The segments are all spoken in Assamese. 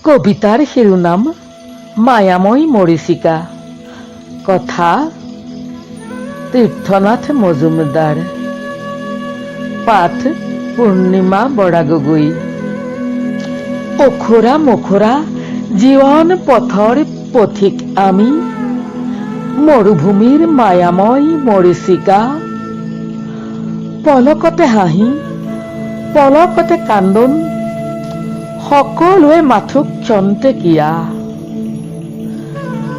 কবিতাৰ শিৰোনাম মায়াময় মৰীচিকা। কথা তীৰ্থনাথ মজুমদাৰ। পাঠ পূৰ্ণিমা বৰা গগৈ। ওখোৰা মোখোৰা জীৱন পথৰ পথিক আমি, মৰুভূমিৰ মায়াময় মৰীচিকা। পলকতে হাঁহি, পলকতে কান্দোন, সকলোৱে মাথো ক্ষন্তেকীয়া।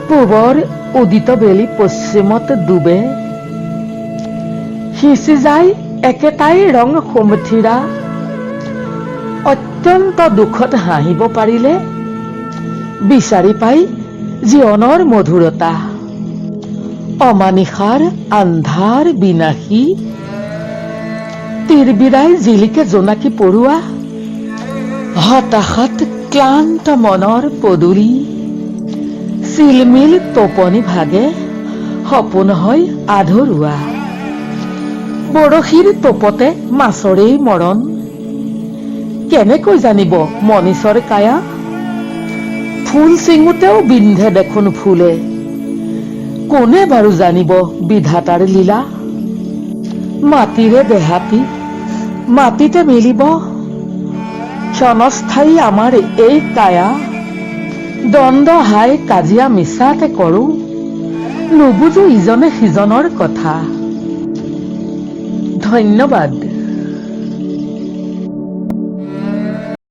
পূবৰ উদিত বেলি পশ্চিমত ডুবে, সিঁচি যায় একেটাই ৰং সুমথিৰা। অত্যন্ত দুখত হাঁহিব পাৰিলে বিচাৰি পাই জীৱনৰ মধুৰতা। অমানিশাৰ আন্ধাৰ বিনাশী তিৰবিৰাই জিলিকে জোনাকী পৰুৱা। হতাশাত ক্লান্ত মনৰ পদূলি চিলমিল টোপনি ভাগে, সপোন হয় আধৰুৱা। বৰশীৰ টোপতে মাছৰেই মৰণ, কেনেকৈ জানিব মনিচৰ কায়া? ফুল ছিঙোতেও বিন্ধে দেখোন ফুলে, কোনে বাৰু জানিব বিধাতাৰ লীলা? মাটিৰে দেহাটি মাটিতে মিলিব, ক্ষণস্থায়ী আমাৰ এই কায়া। দ্বন্দ্ব হাই কাজিয়া মিছাতে কৰো, নুবুজো ইজনে সিজনৰ কথা। ধন্যবাদ।